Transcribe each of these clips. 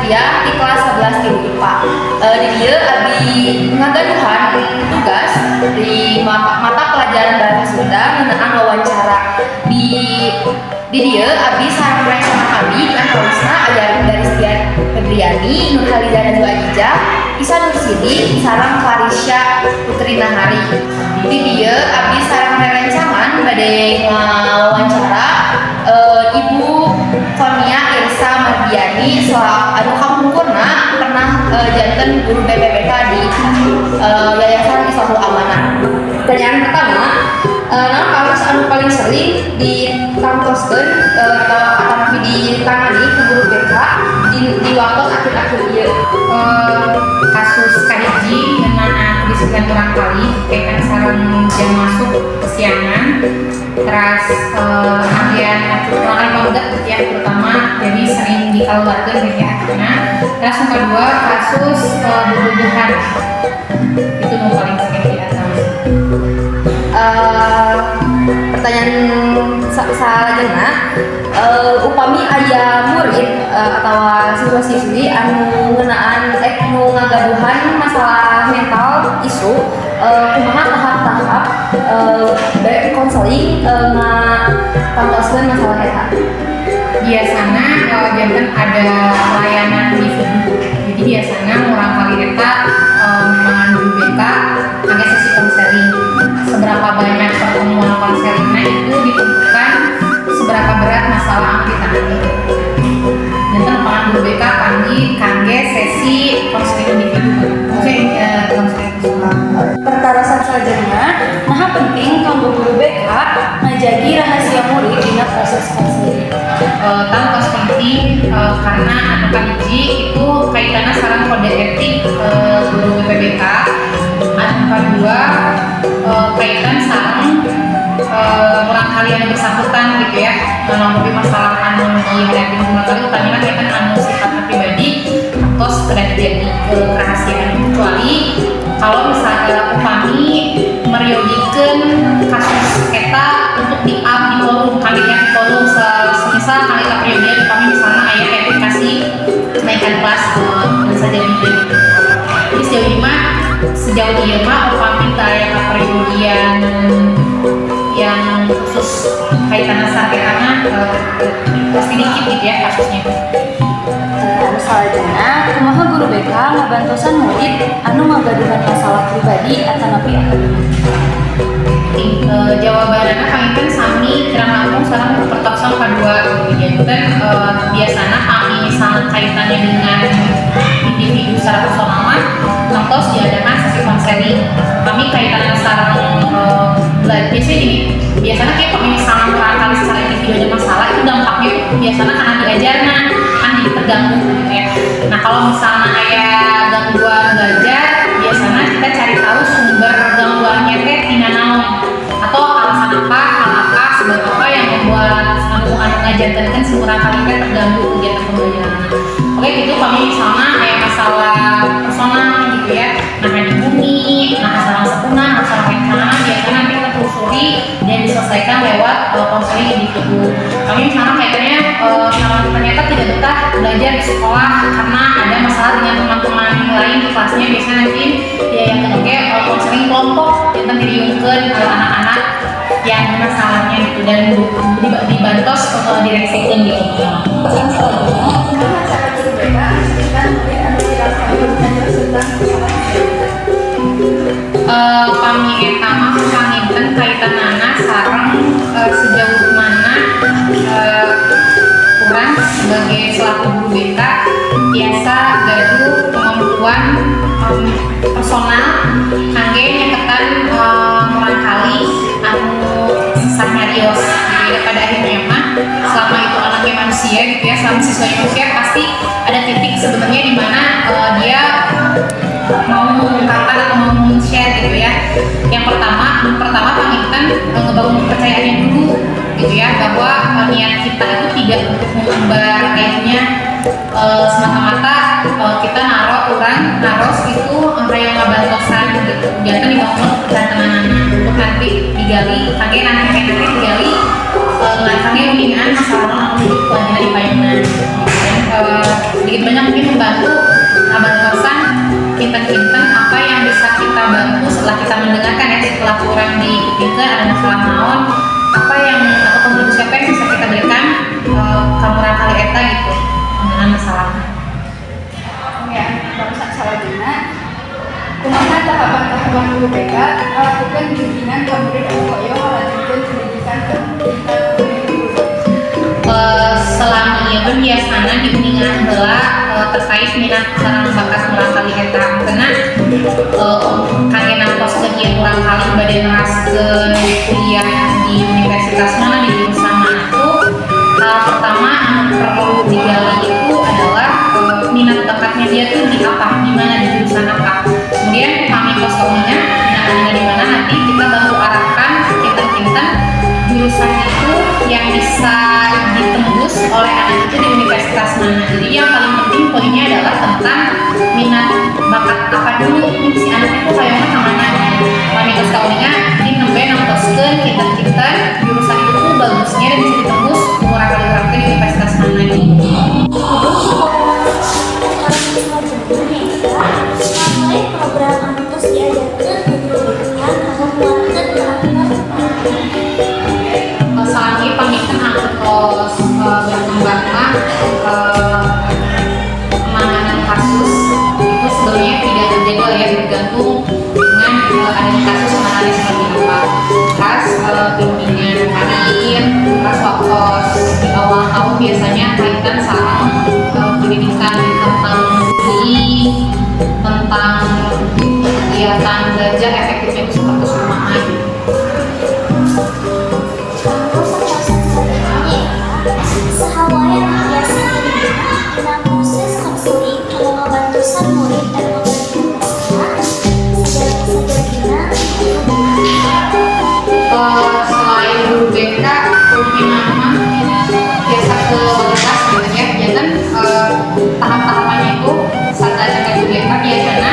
kuliah di kelas 11 di IPA. Di dieu abi ngagaduhan tugas di mata pelajaran bahasa Sunda ngeunaan wawancara. Di dieu abi sareng rencana abi, di antawisna aya Daristian Febriani, Nurhaliza Najwa Ajijah, Isa Nursidi, sareng Farisya Putri Nahari. Di dieu abi sareng rerencangan bade ngawawancara Ibu Konia Irsa Mardiani anu kapungkurna pernah janten guru BPBK di Yayasan Islahul Amanah. Pertanyaan pertama, naon kasus anu paling sering ditangtoskeun atau atanapi ditangani ku guru BK di waktu akhir-akhir ieu? Kasus kahiji ngeunaan kedisiplinan murangkalih kaitan sareng jam masuk kesiangan, terus kalian murangkalih pameget gitu ya, terutama jadi sering dikaluarkeun gitu ya akhirnya. Terus yang kedua, kasus bubuhan itu nu paling sering diatasi. Pertanyaan salajengna, upami aya murid atau siswa-siswi anu ngeunaan nu ngagaduhan masalah mental isu, kumaha tahap-tahap konseling ngatangtoskeun masalah eta? Biasanya janten ada layanan individu, jadi biasanya murangkalih eta memang guru BK ada sesi konseling. Seberapa banyak pertemuan konselingnya itu ditentukan seberapa berat masalah anu ditangani. Janten lapangan guru BK kangge kangge sesi konseling individu, maksudnya konseling personal. Pertarosan salajengna, naha penting kanggo guru BK ngajagi rahasia murid dina proses konseling? Tangtos penting, karena anu kahiji itu kaitannya sareng kode etik guru BPBK, anu kedua kaitan sareng murangkalih anu bersangkutan gitu ya, menanggapi masalah anu dihadapi murangkalih, utamanya kaitan anu sifatnya pribadi atau sekedar jadi kerahasiaan, kecuali kalau misalnya upami meryogikeun kasus eta untuk di up di forum, kali di forum, semisal kali kaperyogian upami misalnya aya verifikasi kenaikan kelas dan saja gitu. Jadi sejauh ini mah upami teu aya kaperyogian yang khusus kaitannya sakit mah, pasti dikit gitu ya kasusnya. Anu salajengna, kumaha guru BK ngabantosan murid anu ngagaduhan masalah pribadi atanapi akademik? Jawabannya panginten sami kirang langkung sareng pertokson kedua gitu. Janten biasana kami misalnya kaitannya dengan individu secara personal mah tangtos diadakan sesi konseling. Kami kaitannya sareng biasanya gini, biasanya kayak kalau misalnya murangkalih secara individu ada masalah, itu dampaknya itu biasanya karena diajarna kan jadi terganggu gitu ya. Nah, kalau misalnya kayak gangguan belajar, biasanya kita cari tahu sumber gangguannya teh tina naon atau alasan apa, hal apa, sebab apa yang membuat anu anu ngajantenkeun si murangkalih teh terganggu kegiatan pembelajaran. Oke gitu, kami misalnya kayak masalah personal gitu ya, nah di bumi, nah masalah sepuna, masalah rencana, biasanya nanti kita telusuri dan diselesaikan lewat konseling individu. Kami misalnya kaitannya sama ternyata tidak betah belajar di sekolah karena ada masalah dengan teman-teman lain di kelasnya, biasanya nanti ya yang oke konseling kelompok yang diriungkeun anak-anak yang masalahnya gitu dan dibantos direksikan gitu. Kumaha cara guru BK menyaksikan murid anu kirang nyarios tentang masalah? Pami eta mah panginten kaitanana sareng sejauh mana urang sebagai selaku guru BK biasa gaduh kemampuan personal kangge nyeketan murangkalih anu sesah nyarios gitu ya. Pada akhirnya mah selama itu anaknya manusia gitu ya, selama siswanya manusia, pasti ada titik sebenarnya di mana dia mau mengungkapkan atau mau share gitu ya. Yang pertama, pertama panginten ngebangun kepercayaannya dulu gitu ya, bahwa niat kita itu tidak untuk mengumbar aibnya semata-mata kita naruh urang naros itu hoyong ngabantosan gitu. Jangan dibangun kepercayaan untuk nanti digali, kangge nanti kayak nanti digali kangge uningan masalah anu ku anjeunna di payunan gitu kan. Sedikit banyak mungkin membantu. dipikir ada masalah naon, apa yang atau kontribusi apa yang bisa kita berikan ka murangkalih eta gitu dengan masalahnya. Ya, barusan salajengna, kumaha tahapan-tahapan guru BK ngalakukeun bimbingan ka murid anu hoyong ngalanjutkeun pendidikan ke tingkat guru? Selama ieu pun biasana diuningan heula terkait minat sareng bakat murangkalih eta, karena kangge nangtoskeun ieu murangkalih bade neraskeun kuliah di universitas mana, di jurusan mana tuh, hal pertama anu perlu digali itu adalah minat bakatnya dia tuh di apa, di mana, di jurusan apa. Kemudian kami tos kauningan minat di mana, nanti kita bantu arahkan kinten-kinten jurusan itu yang bisa ditembus oleh anak itu di universitas mana. Jadi yang paling penting poinnya adalah tentang minat bakat apa dulu nih, si anak itu kayaknya kemana. Kami tos kauningan di nembe nangtoskeun kinten-kinten jurusan itu tuh bagusnya dan bisa ditembus murangkalih urang teh di universitas mana gitu. Selanjutnya nyaeta mengenai program anu tos diajarkeun ku guru BK kanggo nguatkeun karakter. Salami pamitan anu tos berkembang mah, penanganan kasus itu sebenarnya tidak terjadwal ya, tergantung dengan adanya kasus penanganan seperti apa. Khas bimbingan karir, khas waktu di awal tahun biasanya kaitan sama pendidikan tentang bullying, tentang kegiatan belajar efektifnya itu seperti kumaha gitu. Kanggo patarosan selanjutnya nyaeta saha wae anu biasa terlibat dina proses konseling kanggo ngabantosan murid anu ngagaduhan masalah sajabina kumaha? Selain guru BK, mah biasa ke wali kelas gitu ya. Ya kan, tahap-tahapannya itu saat acara guru BK biasanya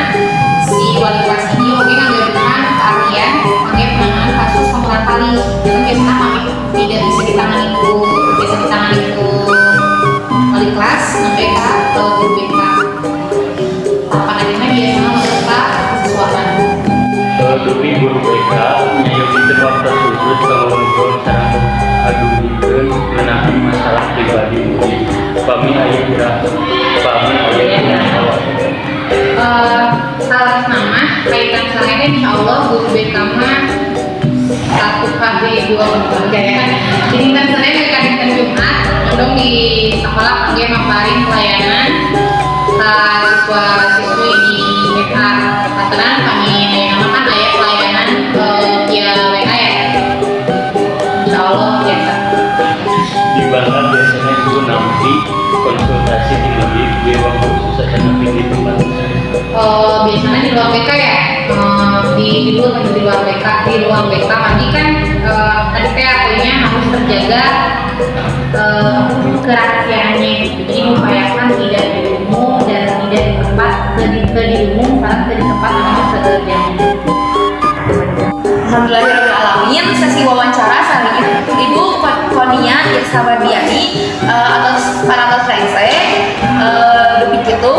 si wali kelas ini oke ngagaduhan keahlian mengenai penanganan kasus murangkalih. Ya kan biasanya kami tidak bisa ditangani ku, biasa ditangani ku wali kelas sampai ke guru BK. Tahapan akhirnya biasanya ke kesiswaan. Dupi guru BK nyayogikeun waktu khusus kanggo ngobrol sareng ngadugikeun ngeunaan masalah pribadi murid, pami aya kira pami aya dina waktu? Salah nama kaitan saya, insya Allah guru BK mah satu kali dua kerja ya. Jadi kan Senin ke dinten Jumat mondong di sekolah kangge maparin pelayanan ka siswa siswi di BK. Katakan kami aya nama kan aya pelayanan via WA ya. Insya Allah biasa. Di mana biasanya ibu nampi konsultasi di murid, di ruang khusus atau di tempat khusus? Biasanya di ruang BK ya. Di luar BK, di ruang BK pagi kan, tadi kayak poinnya harus terjaga kerahasiaannya gitu. Jadi mengupayakan tidak di umum dan tidak di tempat ke di umum karena ke di tempat anu segerjanya. Alhamdulillahirobbilalamin, sesi wawancara saat Ibu Konia Irsawardiani atau parantos rengse dupi kitu.